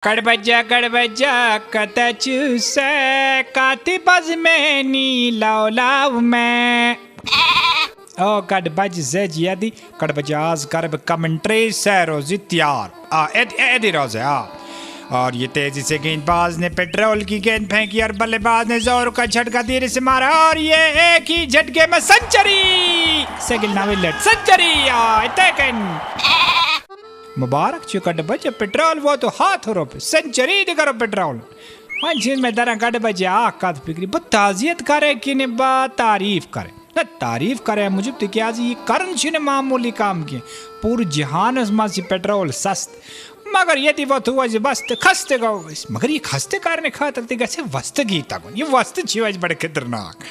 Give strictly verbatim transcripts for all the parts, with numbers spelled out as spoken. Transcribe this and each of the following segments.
کڑ بجا، کڑ بجا، کتہ چھ سہ کتھ بز میں نی لو لو میں۔ او کڑ بج زج یدی، کڑ بجا آز کر بہ کمنٹری سہ روزی تیار۔ آ، اد-، ادی روزے، آ۔ اور یہ تیزی سے گیندباز نے پیٹرول کی گیند پھینکی اور بلے باز نے زور کا جھٹکا دھیرے سے مارا اور یہ ایک ہی جھٹکے میں سنچری۔ سگل ناوی لٹ سنچری، آ، اتھے کن۔ مبارک چھ کڑ بجا، پیٹرول ووت ہتھ روپیہ، سنچری تہ کرو پیٹرول۔ وۄنۍ چھِ مےٚ تران کڑ بجا اکھ کتھ فکرِ، بہٕ تعزیت کرے کِنہٕ بہٕ تعریف کرے؟ نہ، تعریف کرے موٗجوٗب، تِکیازِ یہِ کرُن چھُنہٕ معموٗلی کم کینٛہہ۔ پوٗرٕ جہانس منٛز چھِ پیٹرول سستہٕ، مگر ییٚتہِ وۄتھو أسۍ وستہٕ، خستہٕ گوٚو أسۍ۔ مگر یہِ خستہٕ کرنہٕ خٲطرٕ تہِ گژھِ وستہٕ گی تگُن۔ یہِ وستہٕ چھِ اَسہِ بڑٕ خطرناک۔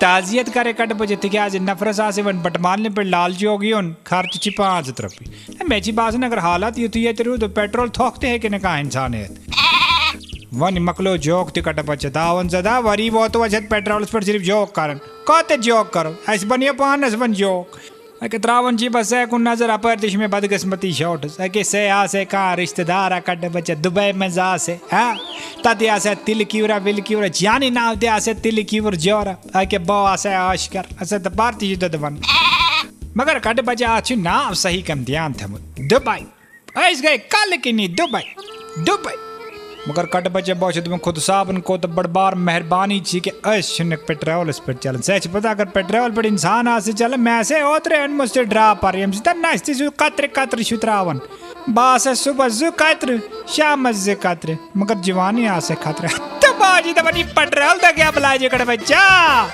تعزیت کرے کڑ بجا، تِکیازِ نفرس آسہِ وۄنۍ بٹہٕ مالنہِ پٮ۪ٹھ لال چوک یُن، خرچہٕ چھِ پانٛژھ ہتھ رۄپیہِ۔ مےٚ چھِ باسان، اگر حالات یُتھُے ییٚتہِ روٗد، پیٹرول تھۄکھ تہِ ہیٚکہِ نہٕ کانٛہہ اِنسان ہٮ۪تھ۔ وۄنۍ مۄکلو جوک تہِ کڑ بجا، داون زدہ وری ووتو اَسہِ یَتھ پیٹرولس پٮ۪ٹھ صرف جوک کران۔ کوتاہ جوک کرو؟ اَسہِ بنیو پانس وۄنۍ جوک۔ اکہ تراون جیبس سے کُن نظر، اپٲرۍ تہِ چھِ مےٚ بدقسمتی شوٹس۔ اکہ سے آسے کانٛہہ رشتہٕ دار کڑ بجا دبے منٛز آسے، ہا؟ تتہِ آسے تِلہٕ کیوٗرا وِلہٕ کیوٗرا، چانی ناو تہِ آسے تِلہٕ کیوٗر جورا۔ اکہ بہٕ آسے عاشقر، اسے تہٕ پارتی چھِ دۄدٕ ون۔ مگر کڑ بجا، اتھ چھُ ناو صحیح کم دھیان تھومُت، دبے۔ أسۍ گٔے کلہٕ کِنی دُبے، دُبے۔ مگر کڑ بجا باسیو تِمن خۄدا صٲبن کوٗتاہ بٔڑ بار مہربانی چھِ کہِ أسۍ چھِنہٕ پیٹرولس پٮ۪ٹھ چلان۔ ژےٚ چھِ پتہ، اگر پیٹرول پٮ۪ٹھ انسان آسہِ چلان، مےٚ آسہِ اوترے أنمٕژ تہِ ڈراپر، ییٚمہِ سۭتۍ نستہِ زٕ قطرٕ قطرٕ چھُ تراوان۔ بہٕ آسہٕ صبحس زٕ قطرٕ، شامس زٕ قطرٕ، مگر جوانی آسہٕ خطرٕ۔ تہٕ باجی دپان، یہِ پیٹرول تہٕ کیٛاہ بلاجہِ کڑ بجا؟